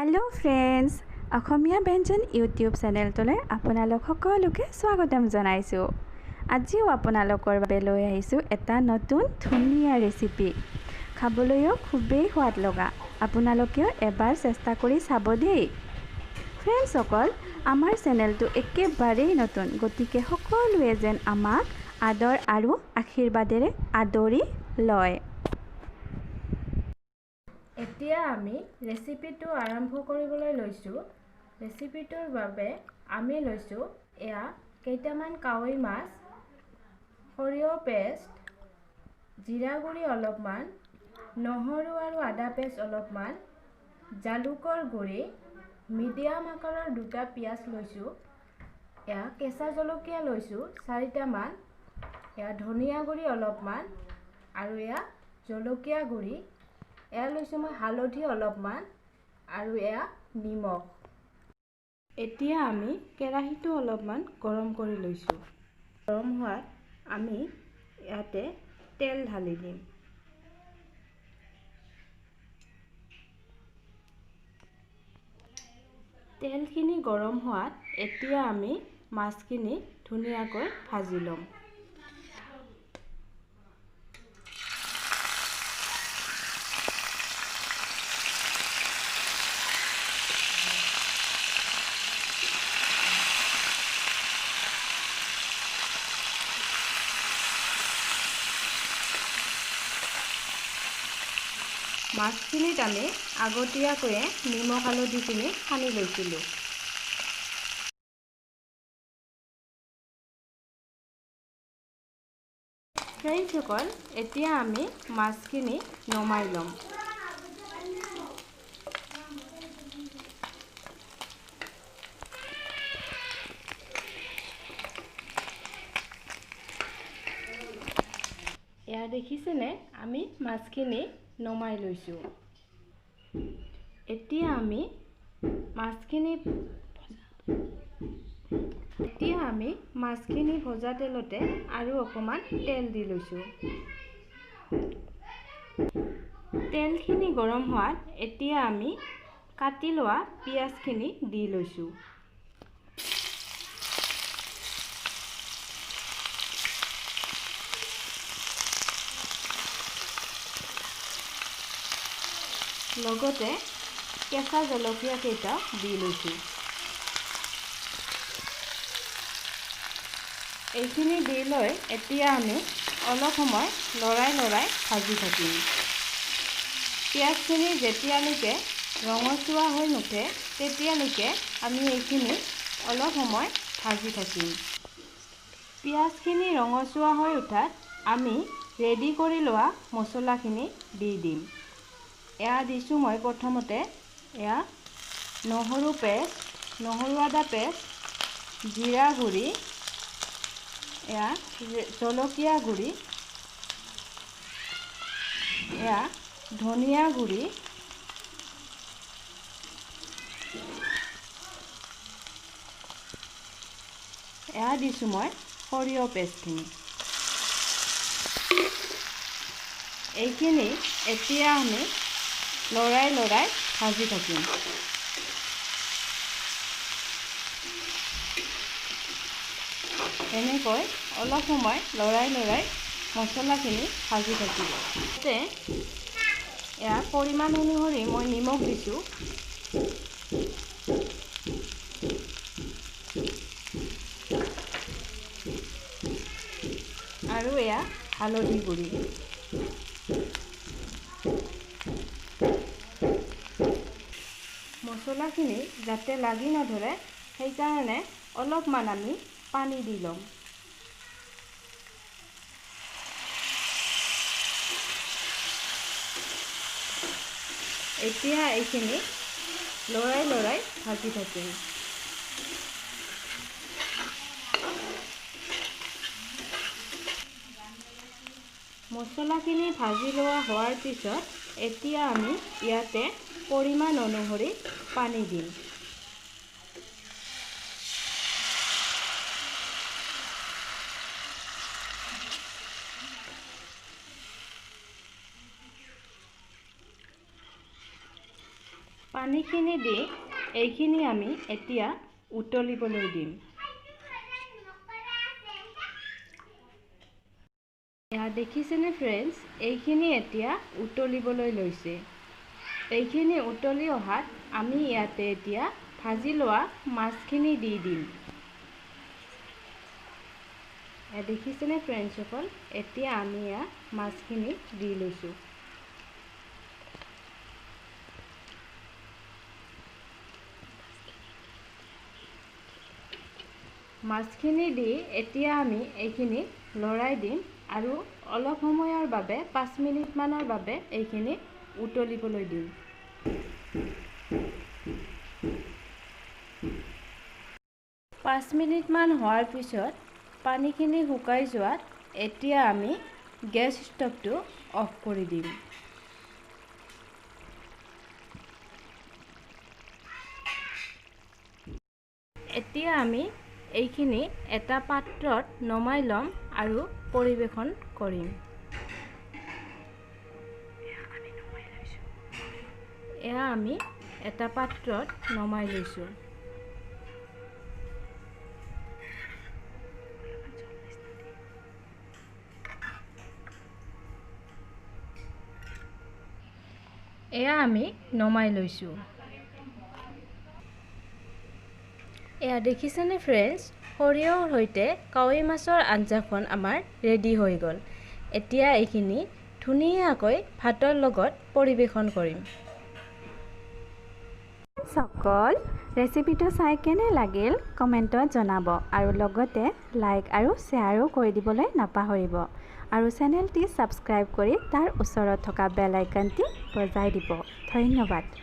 Hello' friends, অসমীয়া ব্যঞ্জন YouTube চেনেলটোলৈ আপোনালোক সকলোকে স্বাগতম জনাইছোঁ। আজিও আপোনালোকৰ বাবে লৈ আহিছোঁ এটা নতুন ধুনীয়া ৰেচিপি, খাবলৈও খুবেই সোৱাদ লগা। আপোনালোকেও এবাৰ চেষ্টা কৰি চাব দেই। ফ্ৰেণ্ডছসকল, আমাৰ চেনেলটো একেবাৰেই নতুন, গতিকে সকলোৱে যেন আমাক আদৰ আৰু আশীৰ্বাদেৰে আদৰি লয়। এতিয়া আমি ৰেচিপিটো আৰম্ভ কৰিবলৈ লৈছোঁ। ৰেচিপিটোৰ বাবে আমি লৈছোঁ এয়া কেইটামান কাৱৈ মাছ, সৰিয়হ পেষ্ট, জিৰা গুড়ি অলপমান, নহৰু আৰু আদা পেষ্ট অলপমান, জালুকৰ গুড়ি, মিডিয়াম আকাৰৰ দুটা পিঁয়াজ লৈছোঁ, এয়া কেঁচা জলকীয়া লৈছোঁ চাৰিটামান, এয়া ধনিয়া গুড়ি অলপমান আৰু এয়া জলকীয়া গুড়ি, এয়া লৈছোঁ মই হালধি অলপমান আৰু এয়া নিমখ। এতিয়া আমি কেৰাহীটো অলপমান গৰম কৰি লৈছোঁ। গৰম হোৱাত আমি ইয়াতে তেল ঢালি দিম। তেলখিনি গৰম হোৱাত এতিয়া আমি মাছখিনি ধুনীয়াকৈ ভাজি ল'ম। মাছখিনিত আমি আগতীয়াকৈয়ে নিমখ হালধিখিনি সানি লৈছিলোঁ। ফ্ৰেণ্ডছসকল, এতিয়া আমি মাছখিনি নমাই ল'ম। এয়া দেখিছেনে, আমি মাছখিনি নমাই লৈছোঁ। এতিয়া আমি মাছখিনি ভজা তেলতে আৰু অকণমান তেল দি লৈছোঁ। তেলখিনি গৰম হোৱাত এতিয়া আমি কাটি লোৱা পিঁয়াজখিনি দি লৈছোঁ। লগতে কেঁচা জলকীয়া কেইটা দি লৈছোঁ। এইখিনি দি লৈ এতিয়া আমি অলপ সময় লৰাই লৰাই ভাজি থাকিম। পিঁয়াজখিনি যেতিয়ালৈকে ৰঙচুৱা হৈ নুঠে তেতিয়ালৈকে আমি এইখিনি অলপ সময় ভাজি থাকিম। পিঁয়াজখিনি ৰঙচুৱা হৈ উঠাত আমি ৰেডি কৰি লোৱা মছলাখিনি দি দিম। এয়া দিছোঁ মই প্ৰথমতে এয়া নহৰু পেষ্ট, নহৰু আদা পেষ্ট, জিৰা গুড়ি, এয়া জলকীয়া গুড়ি, এয়া ধনিয়া গুড়ি, এয়া দিছোঁ মই সৰিয়হ পেষ্টখিনি। এইখিনি এতিয়া আমি লৰাই লৰাই ভাজি থাকিম। এনেকৈ অলপ সময় লৰাই লৰাই মছলাখিনি ভাজি থাকিব। তাতে ইয়াৰ পৰিমাণ অনুসৰি মই নিমখ দিছোঁ। আৰু এয়া হালধি গুড়ি। মছলাখিনি যাতে লাগি নধৰে সেইকাৰণে অলপমান আমি পানী দি ল'ম। এতিয়া এইখিনি লৰাই লৰাই ভাজি থাকিম। মছলাখিনি ভাজি লোৱা হোৱাৰ পিছত এতিয়া আমি ইয়াতে পৰিমাণ অনুসৰি পানী দিম। পানীখিনি দি এইখিনি আমি এতিয়া উতলিবলৈ দিম। এয়া দেখিছেনে ফ্ৰেণ্ডছ, এইখিনি এতিয়া উতলিবলৈ লৈছে। এইখিনি উতলি অহাত আমি ইয়াতে এতিয়া ভাজি লোৱা মাছখিনি দি দিম। দেখিছেনে ফ্ৰেণ্ডছসকল, এতিয়া আমি ইয়াত মাছখিনি দি লৈছোঁ। মাছখিনি দি এতিয়া আমি এইখিনি লৰাই দিম আৰু অলপ সময়ৰ বাবে 5 মিনিটমানৰ বাবে এইখিনি উতলিবলৈ দিম। 5 মিনিটমান হোৱাৰ পিছত পানীখিনি শুকাই যোৱাত এতিয়া আমি গেছ ষ্টভটো অফ কৰি দিম। এতিয়া আমি এইখিনি এটা পাত্ৰত নমাই ল'ম আৰু পৰিৱেশন কৰিম। এয়া আমি এটা পাত্ৰত নমাই লৈছোঁ। এয়া আমি নমাই লৈছোঁ। এয়া দেখিছেনে ফ্ৰেণ্ডছ, সৰিয়হৰ সৈতে কাৱৈ মাছৰ আঞ্জাখন আমাৰ ৰেডি হৈ গ'ল। এতিয়া এইখিনি ধুনীয়াকৈ ভাতৰ লগত পৰিৱেশন কৰিম। সকল ৰেচিপিটো চাই কেনে লাগিল কমেণ্টত জনাব আৰু লগতে লাইক আৰু শ্বেয়াৰো কৰি দিবলৈ নাপাহৰিব আৰু চেনেলটি ছাবস্ক্ৰাইব কৰি তাৰ ওচৰত থকা বেল আইকনটি বজাই দিব। ধন্যবাদ।